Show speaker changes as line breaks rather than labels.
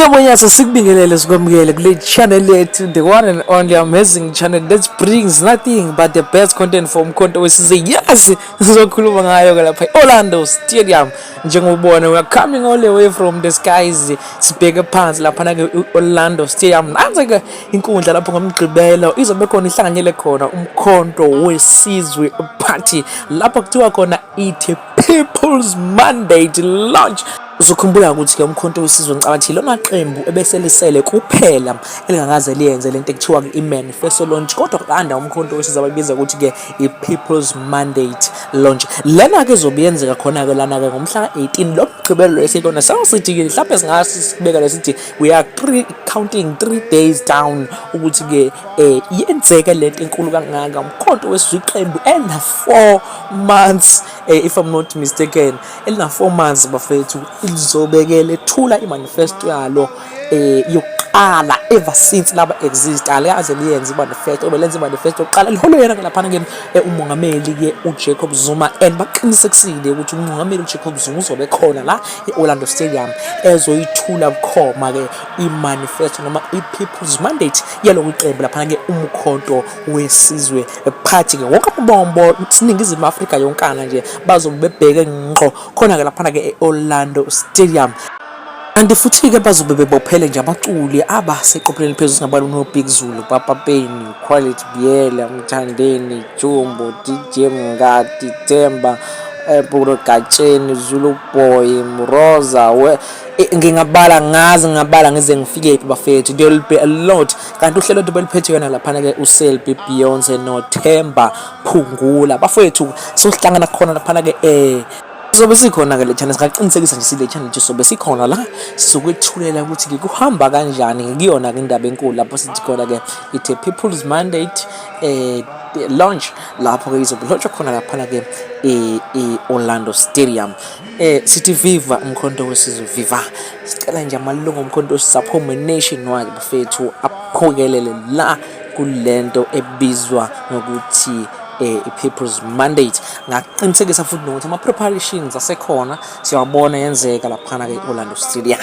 Yebo Nyasa, sikubingelele, sikwamukele kule channel yethu, the one and only amazing channel that brings nothing but the best content for Umkhonto Wesizwe. Yes, sizokhuluma ngayo ke lapha e-Orlando Stadium. Njengoba ubona, we are coming all the way from the skies, sibheke phansi laphana ke e-Orlando Stadium. Nansi ke inkundla lapho ngoMgqibelo izobe khona ihlanganyele khona Umkhonto Wesizwe Party, lapho kuthiwa khona ithi People's Mandate Launch. Uzokhumbula ukuthi-ke Umkhonto Wesizwe, ngicabanga ukuthi ilona qembu ebeselisele kuphela elingakaze liyenze lento ekuthiwa-ke i-manifesto launch, kodwa kanda Umkhonto Wesizwe abayibiza ukuthi-ke i-People's Mandate Launch. Lena-ke izobe yenzeka khona-ke lana-ke ngomhla ka-18, lo Mgqibelo esikona. Sewusithi-ke mhlawumbe singase sibeka lesithi we are counting 3 days down ukuthi-ke yenzeke lento enkulu kangaka. Umkhonto Wesizwe, iqembu elina 4 months, if I'm not mistaken, elina 4 months bafethu, lizobeke lethula i-manifesto yalo yokuqala ever since laba exist. Alikaze liyenze i-manifesto, obelenza i-manifesto yokuqala liholo yena ke laphana ke umongameli ke uJacob Zuma, and baqinisekisile ukuthi umongameli uJacob Zuma uzobe khona la e-Orlando Stadium ezoyithula bukhoma ke i-manifesto noma i-People's Mandate yaloku iqembu laphana ke Umkhonto Wesizwe Party ke. Wonke amabombo siNingizimu Afrika yonkana nje bazobe bebheke ngqo khona ke laphana ke e-Orlando Stadium. Kanti futhi-ke bazobe bebophele nje abaculi abaseqophelweni phezulu, singabala uno-Big Zulu, Papa Penny, Quality Biyela, Mthandeni, Jumbo, DJ Mngadi, Themba, Buro Gatsheni, Zulu Boy, Mroza, we ngingabala ngaze ngingabala ngize ngifike phi bafethu, there will be a lot. Kanti uhlelo lwethu beliphethe yona laphana-ke uSelby Beyonce noThemba Phungula. Bafethu, sohlangana khona laphana-ke, sobe sikhona-ke le channel. Singaqinisekisa nje sile channel nje sobe sikhona la, sizokwethulela ukuthi-ke kuhamba kanjani kuyona-ke indaba enkulu lapho sithi khona-ke ithe People's Mandate launch, lapho-ke izobe launch khona laphana-ke e-Orlando Stadium. Sithi viva Umkhonto Wesizwe, viva! Sicela nje amalungu oMkhonto Wesizwe aphume nationwide bafethu, aphokelele la kulento ebizwa ngokuthi i-People's Mandate. Ngaqinisekisa futhi nokuthi ama-preparations asekhona, siyawabona yenzeka laphana-ke e-Orlando Stadium.